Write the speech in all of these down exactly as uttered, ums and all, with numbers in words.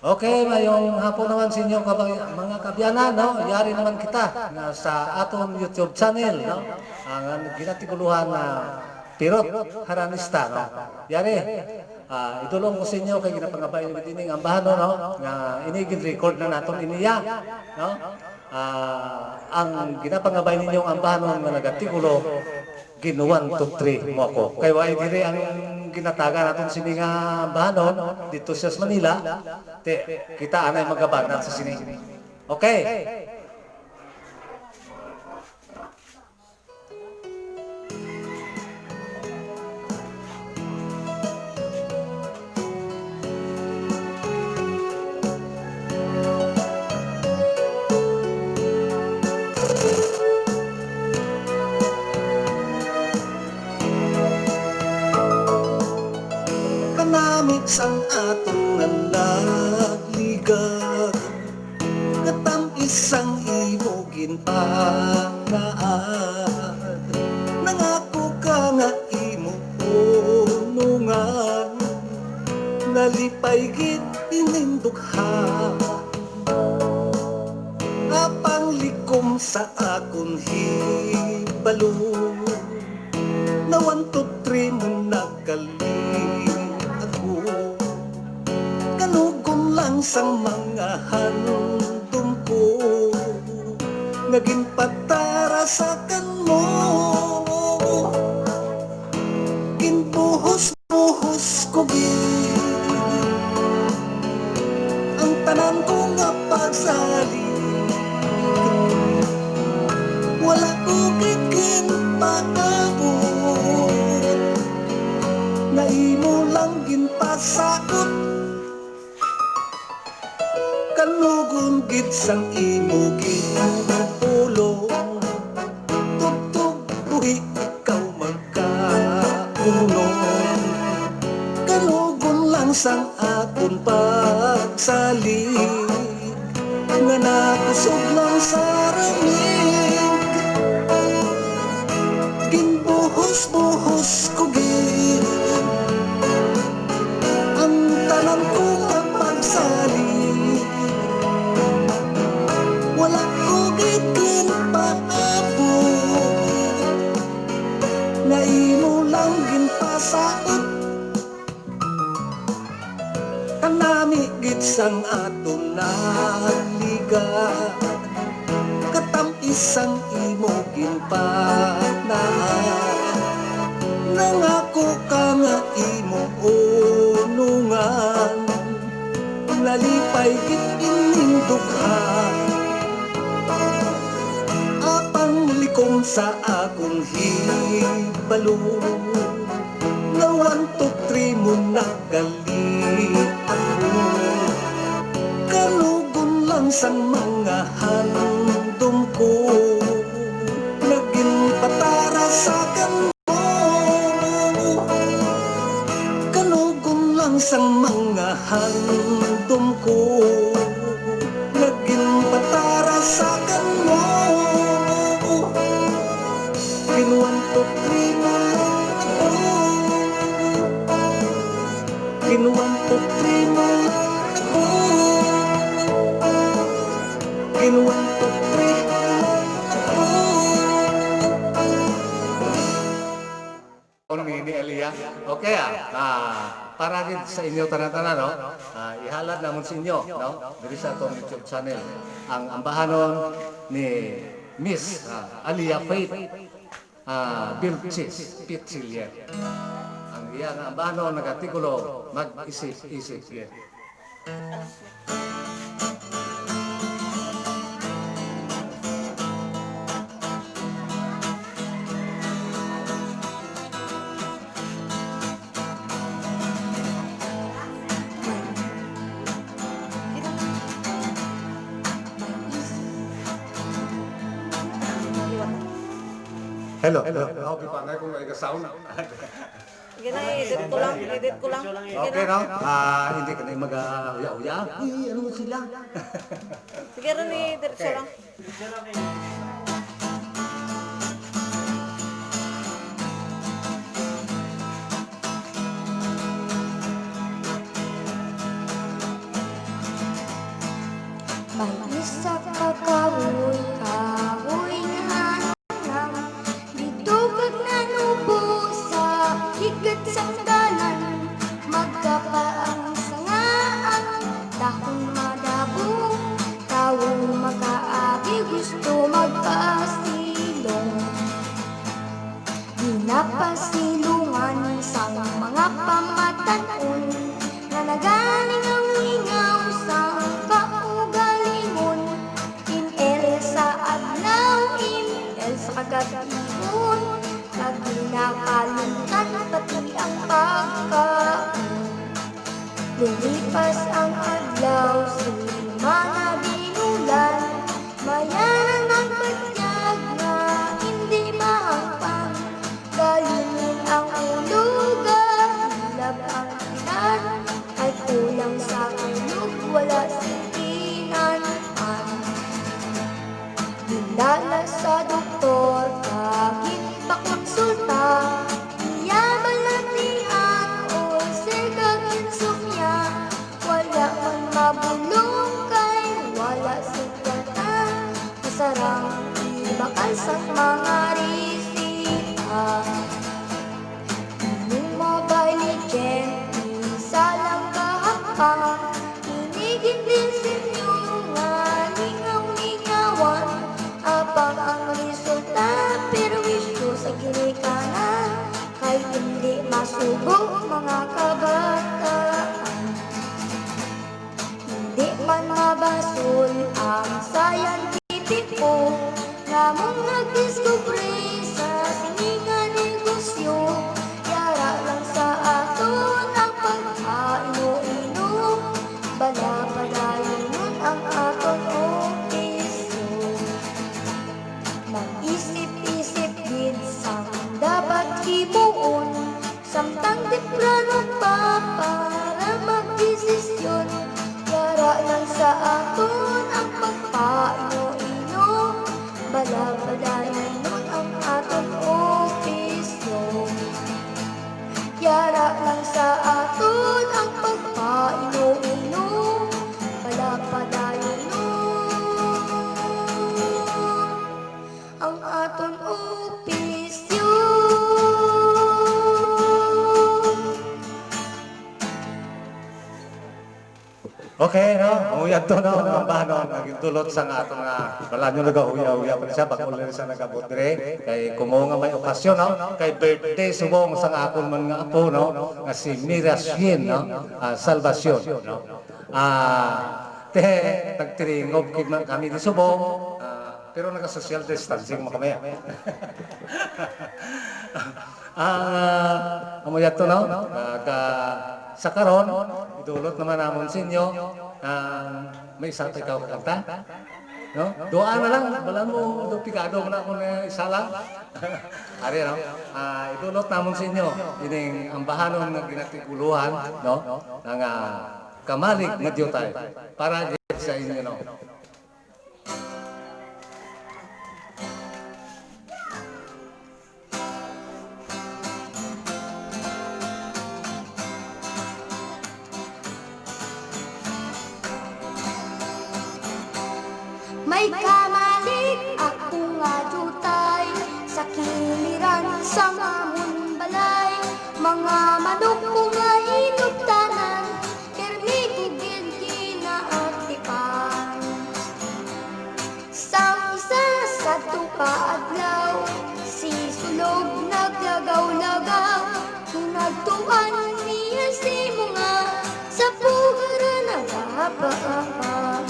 Okay, mayong hapon naman sa inyo, kabang-, mga kaabyanan, no? Yari naman kita nga sa aton YouTube channel, no? Ang ginatigulohan na Pirot Haranista, no? Yari, ah, idulong ko sa inyo kay ginapangabay ni Bidining Ambahano, no? Nga ini gin-record na naton iniya, no? Ah, ang ginapangabay ninyong Ambahanon nga nagatikulo, gin one, two, three mo ako. Kay wala diri ang ginatagan naton sini nga Ambahanon, dito siya sa Manila. Te, kita anay magabana sa sini. Okay. Kanami sang aton nga nagligad, katamis sang imo ginpanaad. Nangako ka nga imo unungan, nalipay gid ining dughan. Apang likom sa akon hibalo, na one, two, three mo nagkali ako. Kanugon lang sang mga handom ko nga ginpatara sa kanmo. Ginbuhos-buhos ko gid ang tanan ko nga pagsalig. Wala ko gid ginpaabot, nga imo lang ginpasagot. Kanugon gid sang imo ginpulong, tubtob buhi ikaw magkaunong. Kanugon lang sang akon pagsalig, nga nakusog lang sa ramig. Ginbuhos-buhos ko gid ang tanan ko nga pagsalig. Wala ko gid ginpaabot, nga imo lang ginpasaot. Kanami gid sang aton nagligad, katamis sang imo ginpanaad. Nangako ka nga imo unungan, nalipay gid ining dughan. Apang likom sa akon hibalo, nga one, two, three mo nagkali ako. Kanugon lang sang mga handom ko nga ginpatara sa kanmo. Kanugon lang sang mga handom ko nga ginpatara sa kanmo. Gin one, two, three mo lang ako. Gin one, two, three mo lang ako. Gin one, two, three mo lang ako. Ni, ni Aliyah. Okay, ah. Ah, para gid sa inyo tanan-tanan, no? Ah, ihalad namon sa inyo, no? Diri sa atong YouTube channel, ang ambahanon ni Miss, ah, Aliyah Faith, ah, Vilches Pichillier. Ang iya nga ambahanon nagatikulo, Mag-isip-isip gid. Hello, hello. Okay pa, ngay kung may sound. Sige na, edit ko lang, edit ko lang. Sige na. Okay, no? Ah, hindi ka na yung mag-uya-uya. Uy, ano mo sila? Sige, Ron, eh, diretso lang. May isa ka kahoy, kahoy nga hanam, didto kag nanubo sa higad sang dalan. Magkapa ang sanga, ang dahon madabo, tawo makaagi gusto magpasilong. Ginapasilungan sang mga pamatan-on nga nagalingaw-lingaw sang kaugalingon. Im-el sa adlaw, im-el sa kagab-ihon, kag ginakalimtan pati ang pagkaon. Lumipas ang adlaw, semana binulan, mayaran ang batyag nga hindi mahangpan. Galingin ang ulo, gahilab ang tinan, ay kulang sa tulog, wala sing tinan-an. Dinala sa doktor, kag ginpakonsulta, iya balatian, ulcer kag insomnia, wala man mabulong kay wala sing kwarta, kasarang ibakal sang mga resita. Inom Mobile Legend, isa lang ka hakbang, ini ginbilsin niyo nga lingaw-lingawan, apang ang resulta, perwisyo sa ginikanan, kay hindi masugo mga kabataan. Hindi man mabasol ang scientific ko, nga mong nagdiskubre sa sini nga negosyo. Yara lang sa aton ang pag-aino-ino, bala padayonon ang aton opisyo. Mag-isip-isip gid sang dapat himuon, samtang temprano pa para magdesisyon. Yara lang sa aton ang pagpaino-ino, bala padayonon ang aton opisyo. Yara lang sa aton ang pagpaino-ino, bala padayonon ang aton opisyo. Okay, no? Amo yadto, no? Ang ambahanon nga gintulot sa nga aton nga, wala nyo nagahuya-huya pa siya, bag-o lang siya nag-abot dire. Kay kumo nga may okasyon, no? Kay birthday subong sa nga akon man nga apo, no? Nga si Mira Shien, no? Ah, Salvacion, no? Ah, te, nagtiringog kid man kami di subong, ah, pero naga-social distancing man kami, ah. Ang, ah, amo yadto, no? Kag, ah, sa karon, idulot naman namon sa inyo ang may isa pa ikaw kakanta. No? Duha na lang, balan mo, do pigado man ako na isa lang. Ari, no? Ah, idulot namon sa inyo ining ambahanon nga ginatiguluhan, no? Nga, ah, Kamalig nga Diutay. Para gid sa inyo, no? May kamalig ako nga diutay, sa kiliran sang amon balay. Mga manok ko nga hinubtanan, pirmi ko gid ginaatipan. Sang isa sadto ka adlaw, si Sulog naglagaw-lagaw. Hinadtuan niya si Munga, sa pugara nagahaba-haba.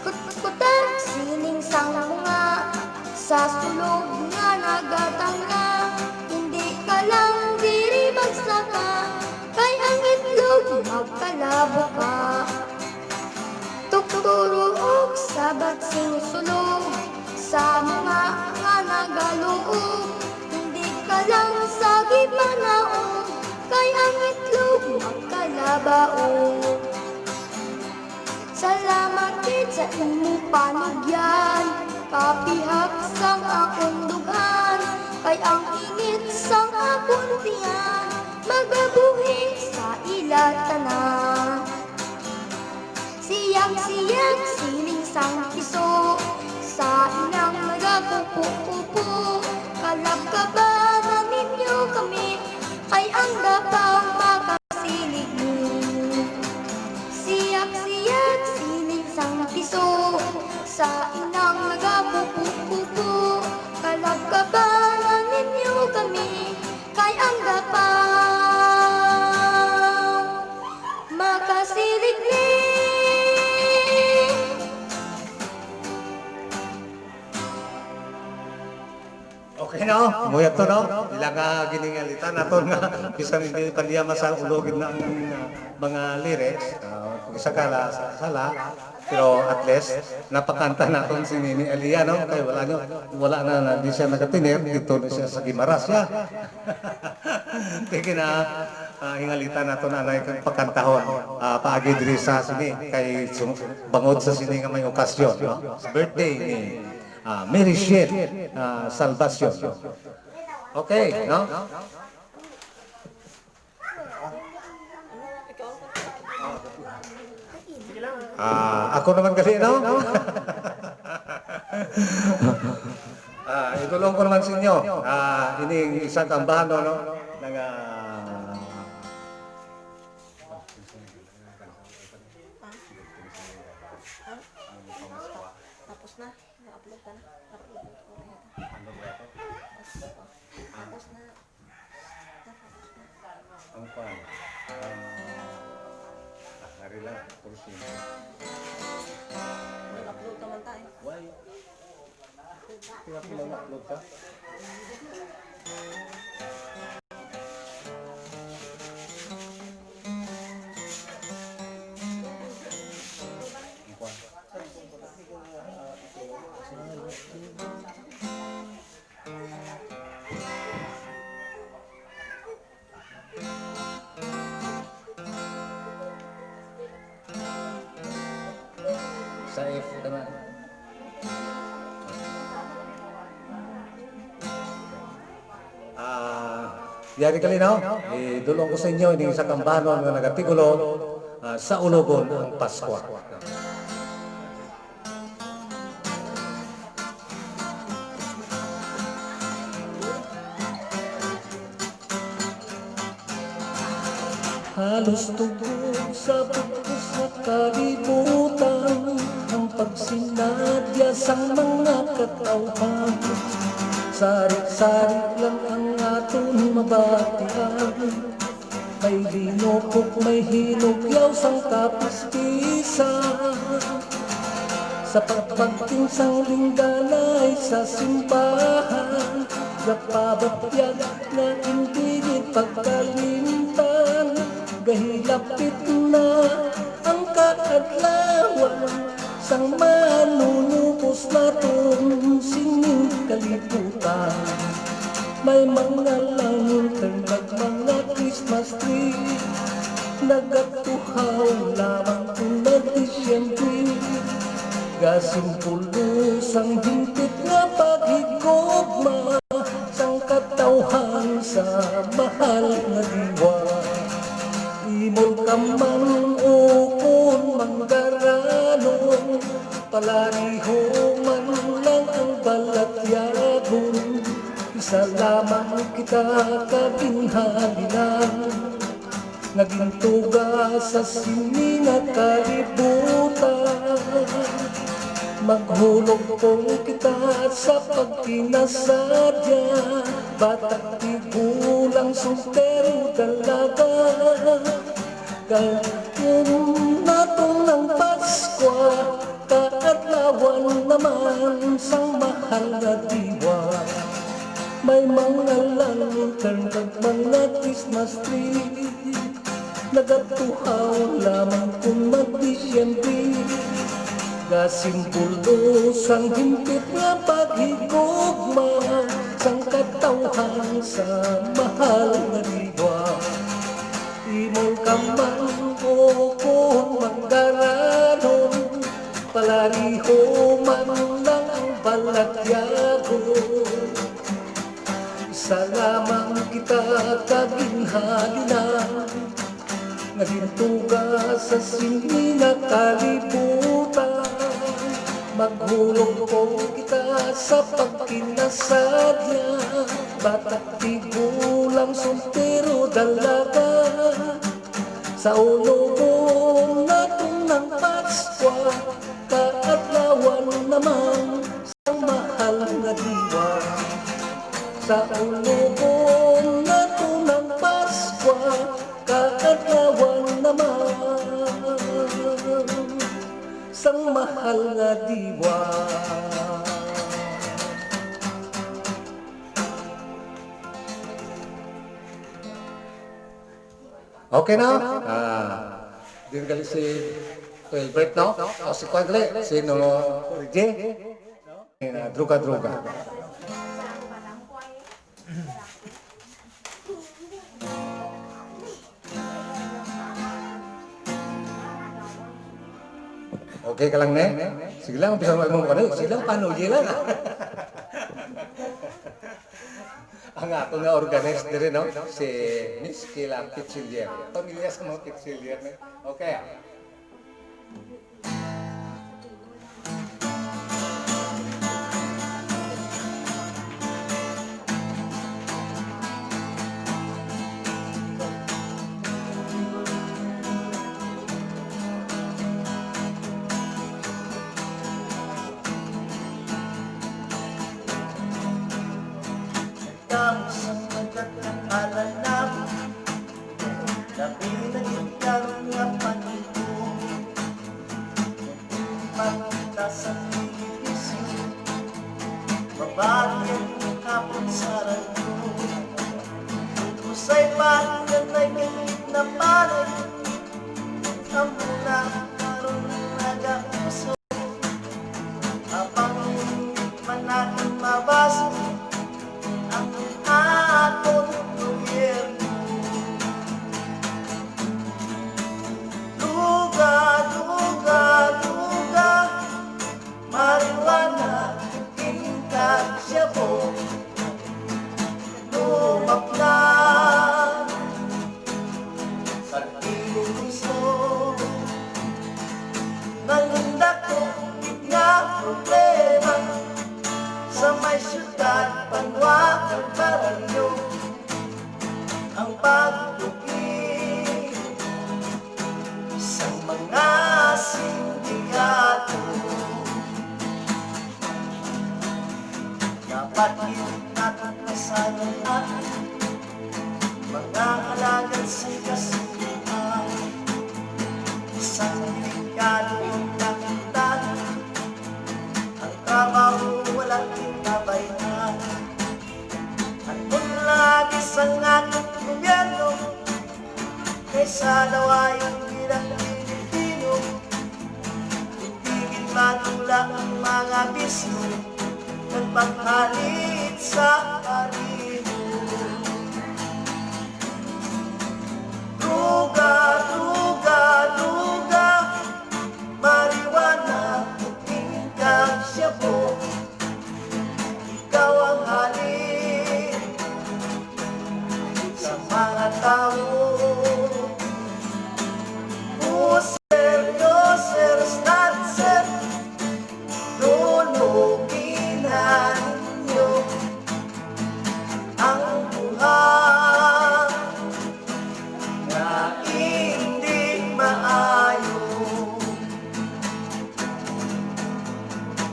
Kut-, kutak siling sang Munga, sa Sulog nga nagatangla. Hindi ka lang diri magsaka, kay ang itlog magkalabuka. Tukturuok sabat sing Sulog, sa Munga nga nagaluob. Hindi ka lang sa gipanaog, kay ang itlog magkalabaog. Salamat gid sa imo panugyan, kapihak sang akon dughan, kay ang init sang akon tiyan magabuhi sa ila tanan. Si Siyag sining sang piso sa inang nagakupo-kupo. Kalabkabanan ninyo kami kay ang dapaw makasilig mo. Siyag-siyag sining sang piso sa inang nagakupo-kupo. Kalabkabanan ninyo kami kay ang dapaw makasilig ni. Okay, no? Muya to, no? Ilang, ah, giningalitan naton nga bisan hindi pa niya masaulo gid na ang, ah, mga lyrics, ah, kung isa ka la-, sa sala, pero at least napakanta naton si Nini Alia, no? Kay wala nyo, wala na, na di siya nagatinir, dito na siya sa Guimaras, ya. Sige na, ah, ingalitan naton anay kag pakantahon, ah, paagi diri sa sini kay sum-, bangod sa sini nga may okasyon, no? Sa birthday ni, ah, Mary Shit, ah, Salvacion. Okay, no? Ah, ako naman kasi, no? Ah, itulong ko naman sa inyo. Ah, ining isang tambahan, no, no? Nang, ah, Tapos na. Na-upload ka na. Na-upload ko. Tapos na. Ang kwan, ang, ah, hari lang, kursi. Nag-upload naman tayo. Why? Kaya ko lang upload ka? Ang kwan. Sa F ka na. Ah, yari kalinaw, idulong ko sa inyo, ining isa ka tambahanon nga nagatigulo, ah, Saulogon ang Paskwa. Halos tubtob sa bug-os nga kalibutan ang pagsinadya sang mga katawhan. Sari-sari lang ang aton mabatian. May linupok, may hinugyaw sang kapispisan. Sa pagbangting sang lingganay sa simbahan, gapabatyag nga indi gid pagkalimtan. Gahilapit na ang kaadlawan sang manunubos naton sining kalibutan. May mga lantern kag mga Christmas tree, nagatuhaw lamang kon mag-Disyembre. Gasimbolo sang hingpit nga paghigugma sang katawhan sa mahal nga diwa. Imol ka man ukon manggaranon, palariho man lang ang balatyagon. Isa lamang kita ka ginhalinan nga gintuga sa sini nga kalibutan. Maghulog pong kita sa pagkinasadya, bata, tigulang, soltero, dalaga. Kay naton ang Paskwa, kaadlawan naman sang mahal nga diwa. May mga lantern kag mga Christmas tree, nagatuhaw lamang kon mag-Disyembre. Gasimbolo sang hingpit nga paghigugma sang katawhan sa mahal nga diwa. Imol ka man ukon manggaranon, palariho man lang ang balatyagon. Isa lamang kita ka ginhalinan Nga gintuga sa sini nga kalibutan, maghulog po kita sa pagkinasadya. Bata, tigulang, soltero, dalaga, sa unobon naton ang Paskwa, kaadlawan naman sang mahal nga diwa. Sa unobon naton ang Paskwa, kaadlawan naman sang mahal nga diwa. Okay na? Ah, din gali si Kuya Albert, no? O si Kuya gali, si Nolo Corrige. Ayun na, droga-droga. Okay ka lang, ne? Sige lang, umpisa mo, mo, ano, sige lang, panuyi lang, ah. Ang ako nga organist diri, no? Si Miss Kila Pichillier. Pamilya sa mga Pichillier, ne? Okay, ah. Ikaw sa pagkat ng alanap, labi na gid karon nga panahon. Makita sa telebisyon, babayi ang kapon sa radyo. Usay pa nga nagkakit na panay, amo na karon nagauso. Habang hindi pa natin mabasa ang aton gobyerno. Duga, duga, duga, marijuana, king kag shabu. Lumaplan sa inyong gusto. Nangindako nga problema sa may syudad, banwa, kag barangay. Ang pagtuki sa mga sindikato. Dapat gid naton pasalamatan mga alagad sa kasunduan. Isang delikado ang kapitan, ang trabaho wala ginabayad. Ang mga bisan nga gobyerno, kay sa lawayon bilang Pilipino, hindi gid matula ang mga bisyo kag paghalit sa harimo. Droga, droga, droga, marijuana, king kag shabu. Ikaw ang halin sa mga tawo. O sir, no sir, stat sir, dunugi na ninyo ang buhat nga indi maayo.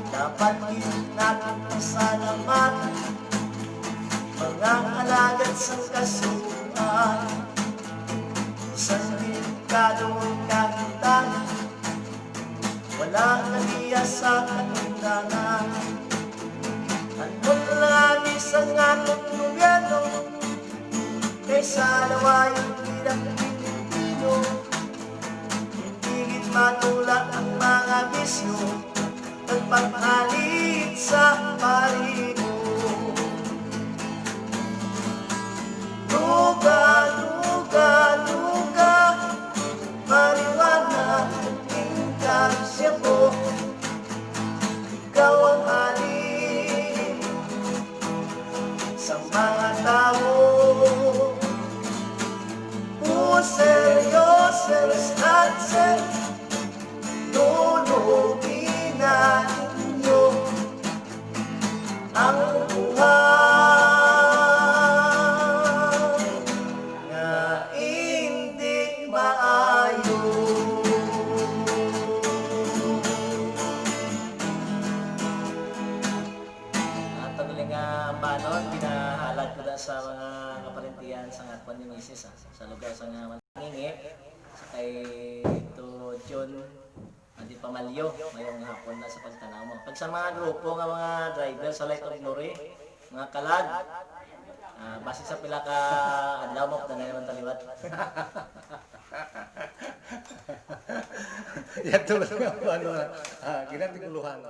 Dapat gid naton pasalamatan mga alagad sang kasunduan. Sang delikado ang kapitan, wala na niya sa katundanan. Ano lang bisan nga aton gobyerno, kay sa lawayon bilang Pilipino, hindi gid matula ang mga bisyo kag paghalit sa harimo. Droga, droga, droga, marijuana, king kag shabu. Ikaw ang halin sa mga tawo. O sir, no sa mga kaparintihan sa nga kwan ni misis, ah, sa lugar sa nga Manangingi, sa kay to John, Andi Pamalyo, mayong hapon na sa pagtanaw mo. Pag sa mga grupo nga mga driver sa Light of Glory, mga kalag, ah, basi sa pila ka adlaw mo, na naman taliwat. Yan to lang ang ano, ah, ginatikuluhan.